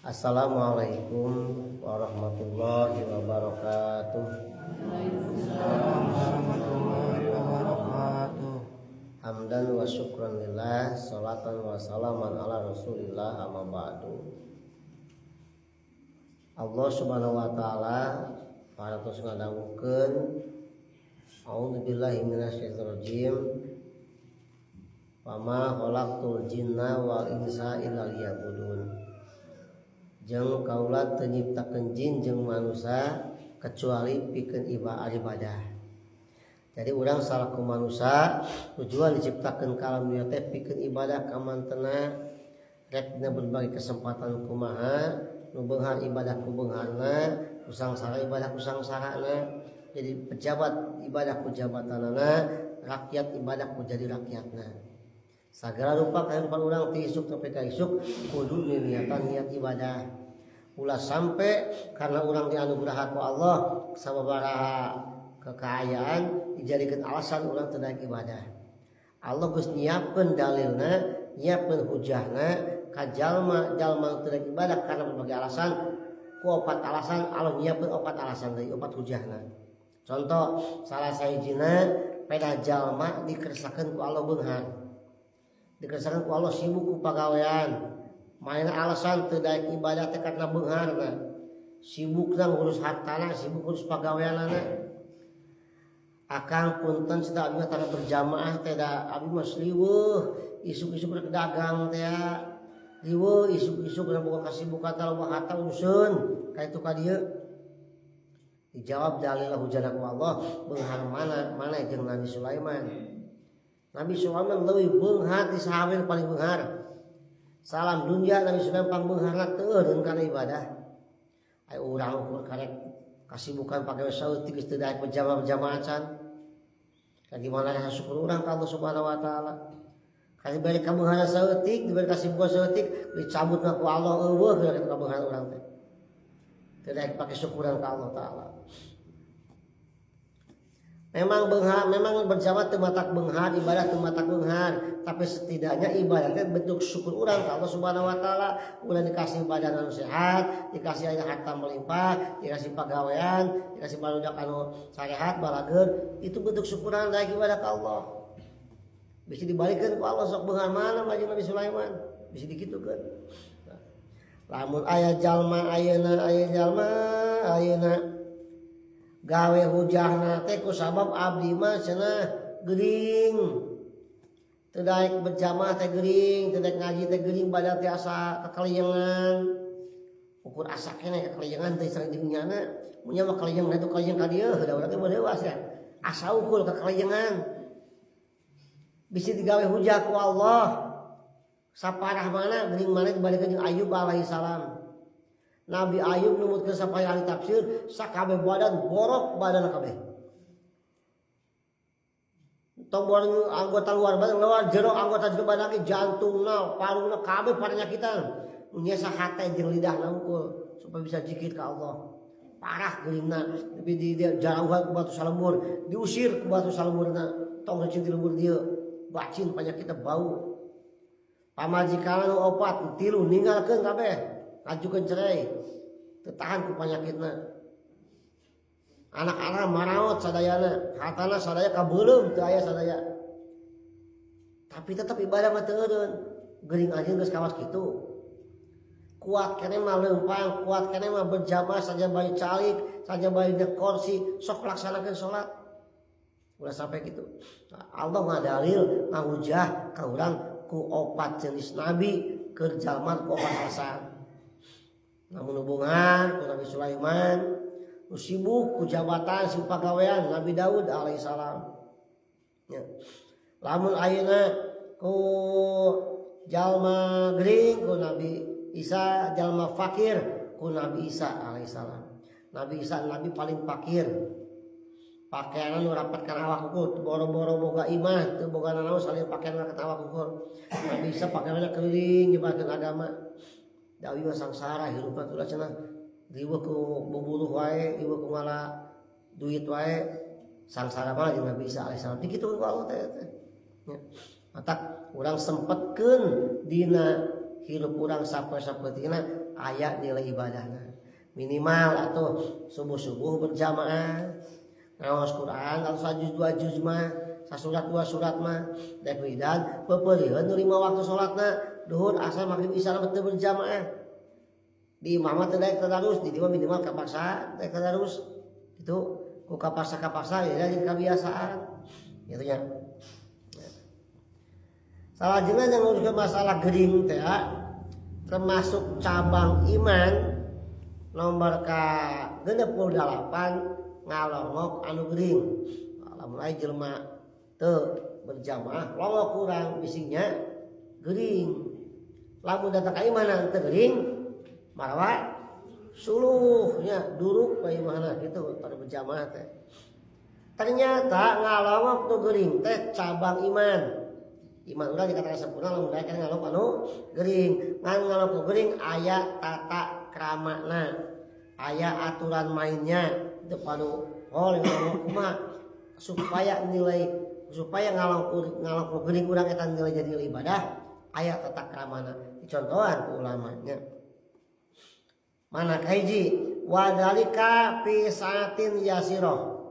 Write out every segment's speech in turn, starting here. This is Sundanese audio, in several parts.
Assalamualaikum warahmatullahi wabarakatuh. Waalaikumsalam warahmatullahi wabarakatuh. Hamdan wa syukran lillah, salatan wa salaman ala rasulillah, amma ba'du. Allah Subhanahu wa taala parantos ngadangukeun, A'udzubillahi minasyaitonirrajim. Wa ma khalaqtul jinna wal insa illa liya'budun. Jeung kaula teu nyiptakeun jin jeung manusia kecuali pikeun ibadah. Jadi urang salaku manusia tujuan diciptakeun ka alam dunia teh pikeun ibadah ka mantena. Rek dina berbagai kesempatan kumaha, nu beunghar ibadah ku beungharna, ku sangsara ibadah ku sangsarana. Jadi pejabat ibadah ku jabatanana, rakyat ibadah ku jadi rakyatna. Sagala rupa kehidupan urang ti isuk sampai ka isuk kudu niatan niat ibadah. Ulah sampai karena urang dianugerah ku Allah sababaraha kekayaan dijadikan alasan urang teu daek ibadah. Allah geus nyiapkeun dalilna, nyiapkeun hujahna ka jalma jalma teu daek ibadah karena berbagai alasan. Ku opat alasan Allah nyiapkeun, opat alasan deui, opat hujahna. Contoh salah sahijina, pada jalma dikersakeun ku Allah beunghar. Dikersakeun ku Allah sibuk ku pagawean. Main alasan teu daek ibadah teh karena beungharna. Sibukna ngurus hartana, sibuk ngurus pagaweanana. Akang, punten, sudah abi mah tara berjamaah teh, da abi mah liweuh isuk-isuk rek dagang teh, liweuh isuk-isuk rek boga kasibukan, loba harta uruseun ka itu ka dieu. Dijawab dalil hujah ku Allah, beunghar mana mana jeung Nabi Sulaiman. Nabi Sulaiman leuwih beunghar ti sahabat, paling beunghar salam dunia. Nabi Sulaiman pangbeungharna teu eureun kana ibadah. Ayo urang ukur karek kasibukan pakai saeutik geus teu daek berjamaah-berjamaah can. Kayak gimana rasa syukur urang ka Allah Subhanahu wa taala? Kasih balik kabeungharna saeutik, diberi kasibukan saeutik, dicabut ku Allah, euweuh kitu kabeungharan urang teh. Teu daek pake syukuran ka Allah taala. Memang beunghar, memang berjamaah teu matak beunghar, ibadah teu matak beunghar, tapi setidaknya ibadah teh bentuk syukur urang ka Allah Subhanahu wa taala. Ulah dikasih badan anu sehat, dikasih aya harta melimpah, dikasih pagawean, dikasih barudak anu sarehat, balageur, itu bentuk syukuran daek ibadah ka Allah. Bisa dibalikeun ku Allah, sok beunghar mana mah Nabi Sulaiman, bisa dikitukeun. Nah, lamun aya jalma ayeuna, aya jalma ayeuna gawe hujahna teh ku sabab abdi mah cenah gering, teu daek berjamaah teh gering, teu daek ngaji teh gering, badan teh asa kakaliengan. Ukur asa keneh kakaliengan teh sareng jeung nyana mun mah kaliengan itu kaliengan ka dieu da urang teh dewasa ya. Asa ukur kakaliengan bisa digawe hujah ku Allah. Saparah mana gering mana dibalikeun jeung Ayub alaihi salam. Nabi Ayub numutkeun sampai ahli tafsir sakabeh badan borok, badan kabeh. Tong borok anggota luar badan, luar jero, anggota jero badan ge jantungna, paruna kabeh panyakitan. Nu nyesa hate jeung lidahna unggul supaya bisa zikir ka Allah. Parah geuringna tapi di jarauhan ku batu salembur, diusir ku batu salemburna, tong cicing di lembur dieu. Bacin penyakitna, bau. Pamajikan nu opat, tilu ninggalkeun kabeh, ngajukeun cerai, teu tahan ku penyakitna. Anak-anak maraot sadayana, hartana sadaya kabeuleum, teu aya sadaya. Tapi tetap ibadah mah teu eureun. Geuring anjeun geus kawas kitu. Kuat keneh mah leumpang, kuat keneh mah berjamaah saja, bari calik, saja bari kursi, sok laksanakeun salat. Ulah sampai gitu. Nah, Allah ngadalil ngahujah ka urang ku opat jenis nabi keur jalma ku opat alasan. Namun hubungan ku Nabi Sulaiman, nu sibuk ku jabatan, sibuk pagawean, Nabi Daud alaihissalam. Ya. Lamun ayeuna ku jalma gering ku Nabi Isa, jalma fakir ku Nabi Isa alaihissalam. Nabi Isa nabi paling fakir. Pakaian nu rapat kana awak ukur, boro-boro boga imah, teu boga nanaon salin pakaian rapat awak ukur. Nabi Isa pakaianna keliling nyebarkeun agama. Da ieu sangsara hirupna tuh cenah, riweuh ku bubuluh wae, riweuh ku ngala duit wae, sangsara mah jeung Nabi Isa alaihissalam. Dikitu ku Allah teh. Ya. Matak urang sempetkeun dina Hirup urang sapoe-sapoetina aya nilai ibadahna. Minimal atuh subuh-subuh berjamaah ngaos Quran atau sajuz dua juz mah, sasurat dua surat mah, dek wiridan peupeulieun nu 5 waktu salatna, duhur, asar, maghrib, isya mah teu berjamaah. Di imah mah teu daek tadarus, di dieu mah minimal kapaksa daek tadarus. Itu ku kapaksa-kapaksa ya jadi kebiasaan. Gitu nya. Salajengna yang nguruskeun masalah gering teh termasuk cabang iman nomor ka 68 ngalongok anu gering. Lamun aya jelema teu berjamaah longok kurang bisinya gering. Lamun datang ka imahna teu gering marawa suluhnya duruk ka imahna gitu pada berjamaah teh. Ternyata ngalongok nu gering teh cabang iman. Iman urang dikatakan sempurna lamun daek ngalongok anu gering. Ngan ngalongok gering aya tata kramana, aya aturan mainnya. Itu padu oh ngalongok kumaha supaya nilai, supaya ngalongok gering urang eta nilai jadi nilai ibadah, aya tata kramana. Dicontohan ku ulamanya. Mana kahiji wadalika fi saatin yasiroh.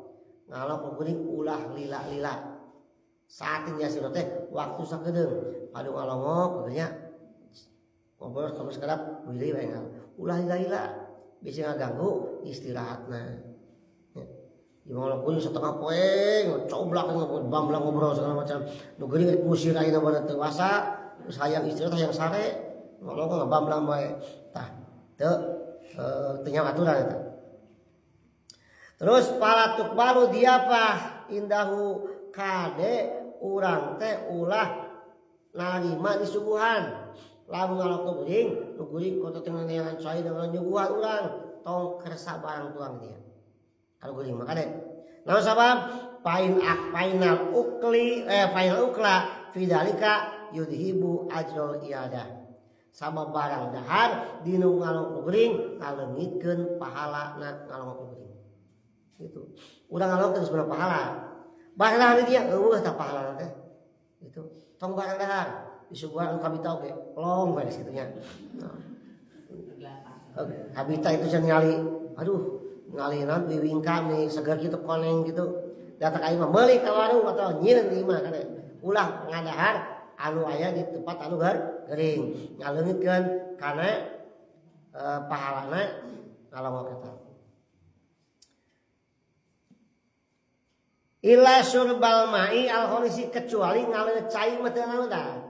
Ngalongok gering ulah lila-lila. Saatin yasiroh teh waktu sakedeung. Padu ngalongok nya ngobrol sama sekedap wilih bae ngal. Ulah lila-lila bisa ngaganggu istirahatna. Ya. Di ngalongok gering setengah poe coblak bamblang ngobrol segala macam. Nu geuring rek ngusir ayeuna mah teu wasa, terus hayang istirahat hayang sare, ngalongok ngabamblang bae. Tah, teu teu nyawa aturan eta. Terus palatuk baru diapa indahu kade urang teh ulah narima disuguhan. Lamun ngalongok geuring, nu geuring kota teh neangan cai dengan nyuguhan urang tong kersa barang tuang dia. Kalau geuring mah kade. Naon sabab? Pain ak painal ukli painal ukla fidalika yudhibu ajrul iadah. Sama barang dahar dinu ngalongok geuring ngaleungitkeun pahalana ngalongok geuring. Gitu. Urang ngalongok geus beunang pahala. Barang dahar dia eueuh tah pahalana teh. Gitu. Tong barang dahar disuguhan anu kabita oge long bae kitu nya. Nah. Kabita itu cenah ningali, aduh, ngali naon wiwingka nih seger gitu koneng gitu. Datang ka imah meuli ka warung atau nyieun di imah kade. Ulah ngadahar anu aya di tempat anu gering ngaleungitkeun kana pahalana ngalongok eta. Ila surbal ma'i al kholisi kecuali ngaleungit cai mah teu naon tah.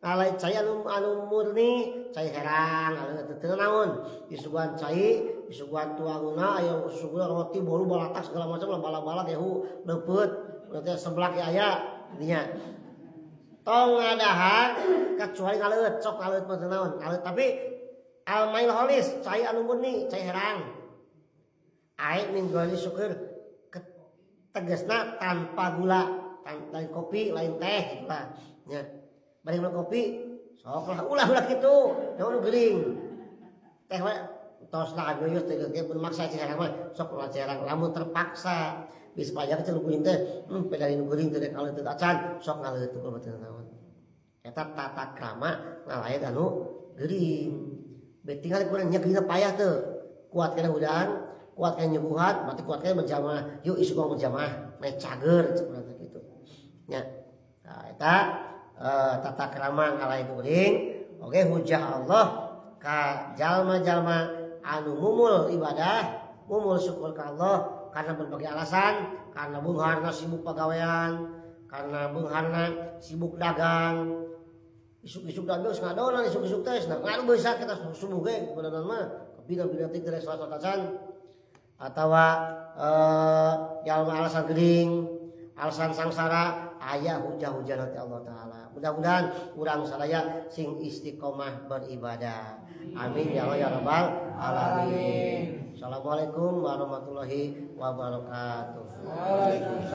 Ngaleungit cai anu murni, cai herang ngaleungit teu naon. Disuguhan cai, disuguhan tuangna aya suguhan roti bolu balatak segala macam lah bala-bala gehu leupeut, berarti seblak ge aya dinya. Tong ngadahar kecuali ngaleungit, sok ngaleungit mah teu naon. Ngaleungit tapi al mail kholis, cai anu murni, cai herang. Ae min goli syukur tegasna tanpa gula, lain kopi, lain teh gitu lah. Nya. Bari minum kopi, sok lah ulah-ulah kitu. Naon nu geuring. Teh mah tos lah geus teh ge pun maksa ciherang mah, sok ulah ciherang lamun terpaksa. Bisa pajak teh nu geuring teh, pedali nu geuring teh kalau teu acan, sok ngaleut teu teu naon. Eta tata krama ngalaet anu geuring. Beuh tinggal kurang nya geuringna payah teu. Kuat kana hudang, kuat kana nyuguhan, berarti kuat kana berjamaah. Yuk isuk berjamaah, meh cager cenah gitu. Nya. Nah, eta tata krama ngalaet geuring. Oke hujah Allah ka jalma-jalma anu mumul ibadah, mumul syukur ka Allah karena berbagai alasan, karena beungharna sibuk pagawean, karena beungharna sibuk dagang. Isuk-isuk dagang geus ngadonan isuk-isuk teh, nah ngaruh bisa kita subuh ge kebenaran mah kebina-bina teh teh salat acan atawa jalma alasan geuring, alasan sangsara, aya hujah-hujah nanti Allah Ta'ala. Mudah-mudahan urang sadaya sing istiqomah beribadah. Amin ya Allah ya Rabbal alamin. Assalamualaikum warahmatullahi wabarakatuh. Waalaikumsalam.